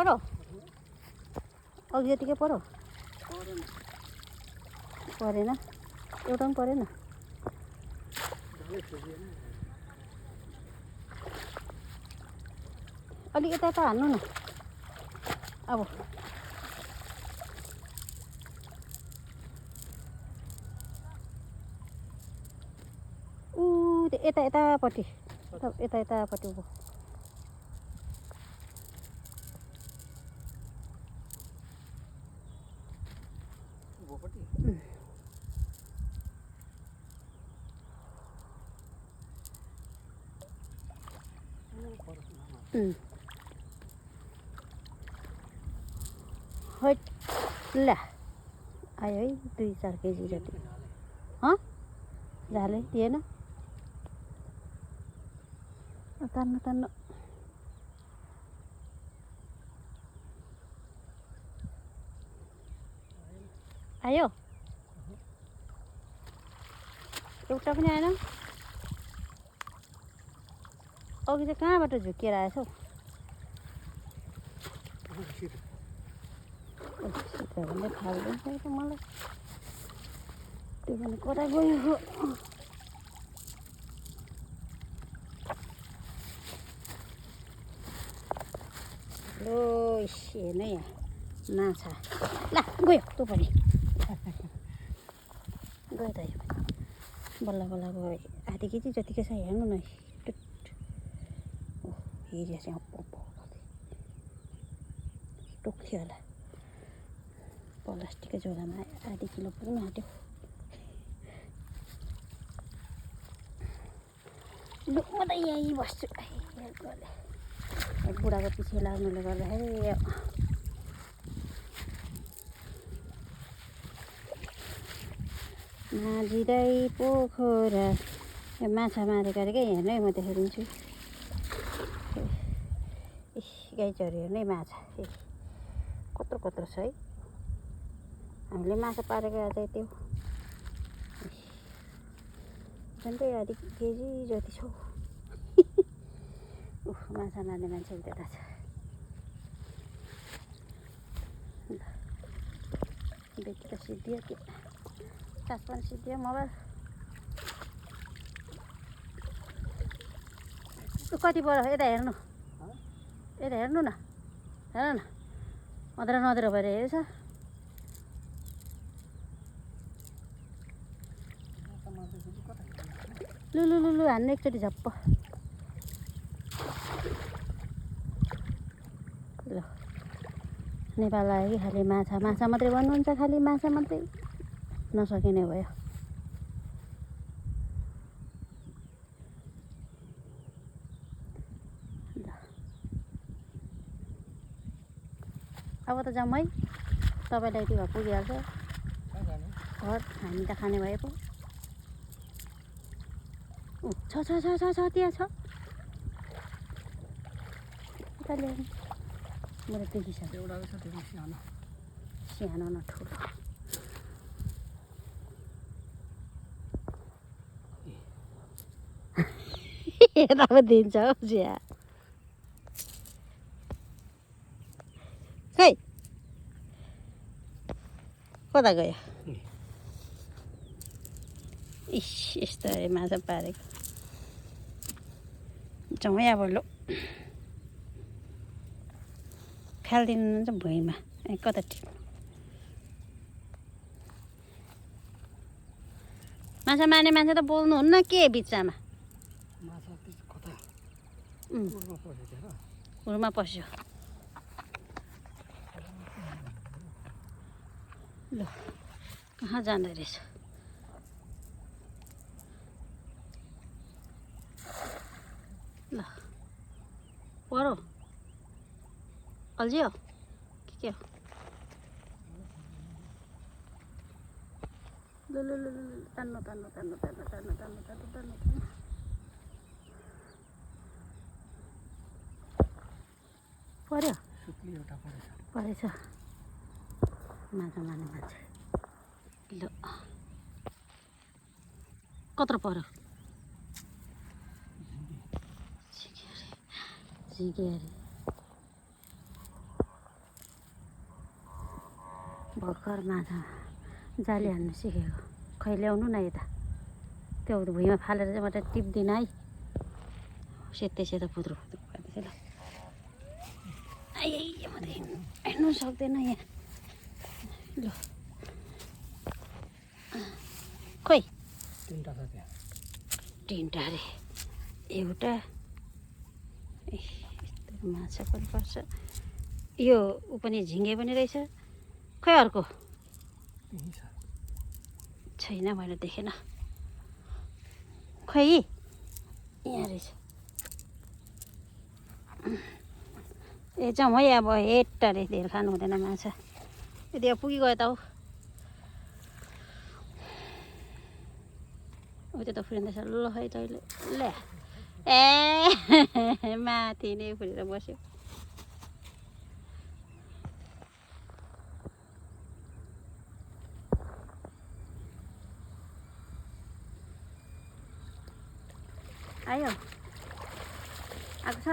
परो अघि जतिकै परो परेन एउटा पनि परेन अलिक यता यता हान्नु न अब यता यतापट्टि यता यतापट्टि उँभो हैट ला आयो है 2-4 केजी जति झाले दिएन तान्नु तान्नु आयो एउटा पनि आएन अघि चाहिँ कहाँबाट झुकिएर आएछ हौ भन्दै थाहा हुँदैन त मलाई त्यो पनि कता गयो हो लो हेर्नु यहाँ माछा ला गयो तँ पनि गयो त यो बल्ल बल्ल गयो आधी केजी जतिकै छ हेर्नु न हेरिया चाहिँ टोक्थ्यो होला प्लास्टिकको झोलामा आधी किलो पुग्नु आँट्यो लु म त यहीँ बस्छु बुढाको पछि लाग्नुले गर्दाखेरि माझिँदै पोखरा माछा मारेको अरे क्या हेर्नु है म देखाइदिन्छु गाई चरी हेर्नु है माछा कत्रो कत्रो छ है हामीले माछा पारेको आज त्यो झन्डै आधी केजी जति छ माछा मार्ने मान्छे त्यता छ बेटी त सिद्धियो के सास पनि सिद्धियो मोबाइल कति पऱ्यो यता हेर्नु यता हेर्नु न हेर न अँध्रो नँध्रो भएर हेरेछ लु लु लु लु हान्नु एकचोटि झप्प ल नेपाल आयो कि खालि माछा माछा मात्रै भन्नुहुन्छ खालि माछा मात्रै नसकिने भयो ल अब त जाउँ है तपाईँलाई त्यो पुगिहाल्छ घर हामी त खाने भए पो छ छ छ छ छ त्यहाँ छ मेरो देखिसक्यो एउटा छ त्यो सानो सानो न ठुलो यता पो दिन्छ हौ चिया खै कता गयो इस यस्तो अरे माछा पारेको जाउँ है अब लो फालिदिनुहुन्छ भुइँमा कता टिप्नु माछा मार्ने मान्छे त बोल्नुहुन्न के बिचमा हुरमा पस्यो ल कहाँ जाँदो रहेछ ल परो अल्झियो के हो ल ल ल तान्नु तान्नु तान्नु तान्नु तान्नु तान्नु तान्नु तान्नु पर्यो परेछ माछा मार्ने मान्छे ल कत्रो पर्यो झिक्यो अरे भर्खर माछा जाली हान्नु सिकेको खै ल्याउनु न यता त्यो भुइँमा फालेर चाहिँ मात्रै टिप्दिनँ है सेतै सेतो फुत्रो फुत्रो पार्दैछ ल आइ म त हिँड्नु सक्दैन यहाँ ल खोइ तिनवटा अरे एउटा यस्तो माछा पनि पर्छ यो ऊ पनि झिङ्गे पनि रहेछ खै अर्को छैन मैले देखेन खै यहाँ रहेछ ए जाउँ है अब हेट अरे धेर खानु हुँदैन माछा यदि अब पुगिगयो त हौ त्यो त फुरिँदैछ ल है तैँले ल्या ए माथि नै फुरेर बस्यो आयो आएको छ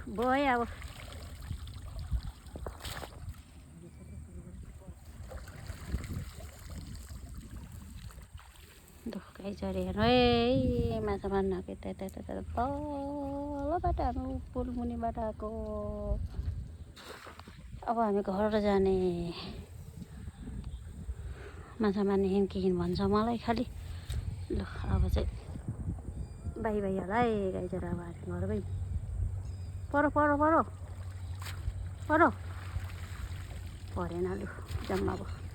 भयो अब दुःखै चरी हेर्नु है माछा मार्न आएको यता तलबाट हामी पुल मुनिबाट आएको अब हामी घर जाने माछा मार्ने हिँड कि हिँड भन्छ मलाई खालि ल अब चाहिँ बाई बाई होला है गाई चरा अब हामी घर गई परो परो परो परो परेन लु जम्मा भयो